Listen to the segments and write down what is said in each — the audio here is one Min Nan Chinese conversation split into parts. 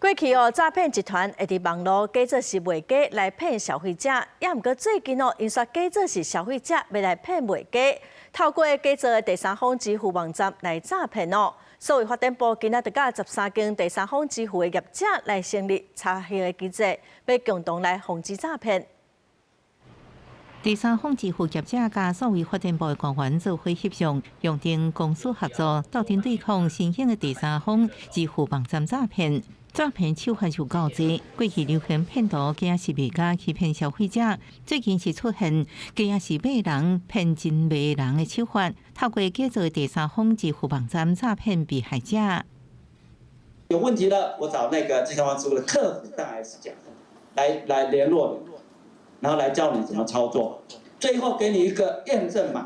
過去哦，詐騙集團會佇網路假做是賣家來騙消費者，也毋過最近哦，𪜶煞假做是消費者欲來騙賣家，透過假造的第三方支付網站來詐騙哦。數位發展部今仔就佮13間第三方支付的業者來成立查核的機制，欲共同來防止詐騙。第三方支付業者佮數位發展部的官員做伙翕相，約定公私合作，鬥陣對抗新興的第三方支付網站詐騙。詐騙手法有夠濟，過去流行騙徒假是賣家欺騙消費者，最近是出現假是買人騙真賣人的手法，透過假造的第三方支付網站詐騙被害者。有問題了，我找那個第三方支付的客服，當然是假的，來聯絡你，然後來教你怎麼操作，最後給你一個驗證碼，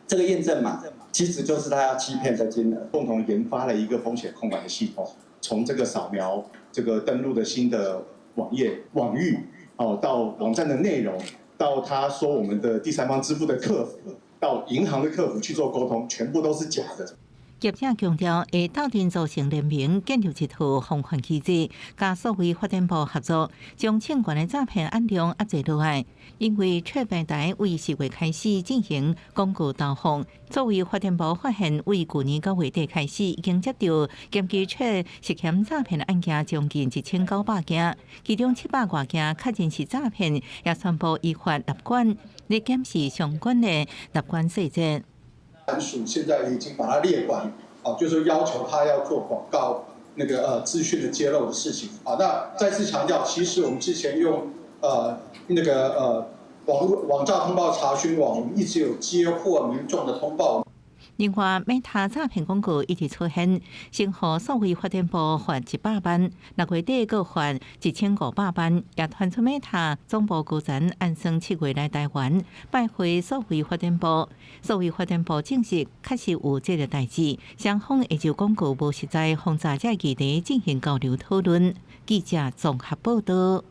這個驗證碼其實就是他要欺騙的金額。共同研發了一個風險控管的系統。從這個掃描這個登錄的新的網頁網域，哦，到網站的內容，到他說我們的第三方支付的客服，到銀行的客服去做溝通，全部都是假的。業者強調，會鬥陣組成聯盟，建立一套防範機制，佮數位發展部合作，將相關的詐騙案量壓制落來。因為這平台為4月開始進行廣告投放，數位發展部發現，為舊年9月底開始，已經接到檢舉出涉嫌詐騙案件將近1900件，其中700外件確認是詐騙，也宣布依法立管，來檢視相關的立管細節。署現在已經把它列管，啊，就是要求他要做廣告那個資訊的揭露的事情，啊，那再次強調，其實我們之前用那個網路網詐通報查詢網，我們一直有接獲民眾的通報。另外，Meta 詐騙廣告一直出現，先予數位發展部罰100萬，6月底閣罰1500萬，也傳出 Meta 總部高層按算7月來台灣拜會數位發展部。數位發展部證實確實有這個代誌，雙方會就廣告無實在防詐這議題進行交流討論。記者綜合報道。